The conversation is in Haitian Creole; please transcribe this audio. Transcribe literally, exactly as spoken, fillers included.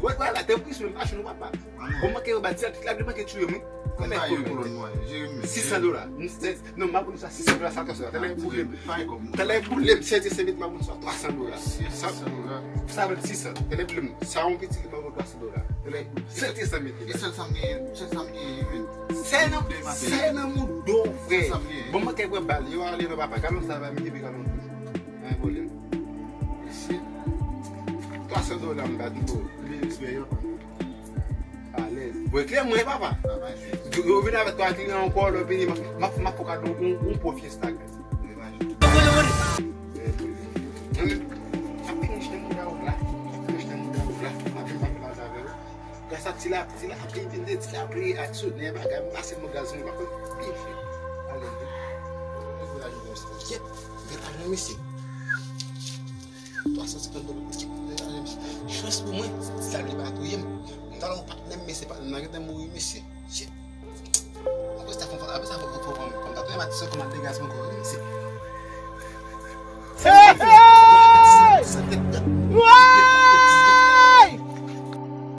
Wè, wè la, te plis menm machin ou papa. Bon, manke yo ba ti la, tout la, manke tchouye m, wi. Kòman yo kolòn nwa, jere m. Sis san dola. Non, m ap sa sis san dola, sa twa san dola. Tèlè boule m. Tèlè boule m, sèt san mèt, m ap sa twa san dola. Sa, sa vle sis san. Tèlè boule m. Sa yon piti, m ap twa san dola. Tèlè boule m. Sèt san mèt. E sèl sa m genyen, sèl sa m genyen, wi. Sèl nan, sèl nan moudo, frè. Bon, manke wè bal, yo ale nan papa. Galon sa va, mi te pi galon. An, boule m. Twa san dola m ba nou. Alèz. Bon, klè mwen, papa. Yo, yo vin avèk twa kliyan ankò, lè vini, m ap, m ap, m ap fè kado yon, yon po fiesta. Gras a ti la, ti la, ti la, ti la, ti la, aksyon, bagay, m pase mwen gaz, mwen pa konn byen fè. Alèz. Yèp, gade, mesye. Twa san senkant dola. Chans pou mwen, sa li pa touye m. M ta lè yon patnè m, mesye, patnè m nan gentan mouri, mesye. Shit. Apre sa, fò, apre sa, fò, fò, fò, fò, fò, m ta touye m a ti sòt kòm al degaz ankò, mesye.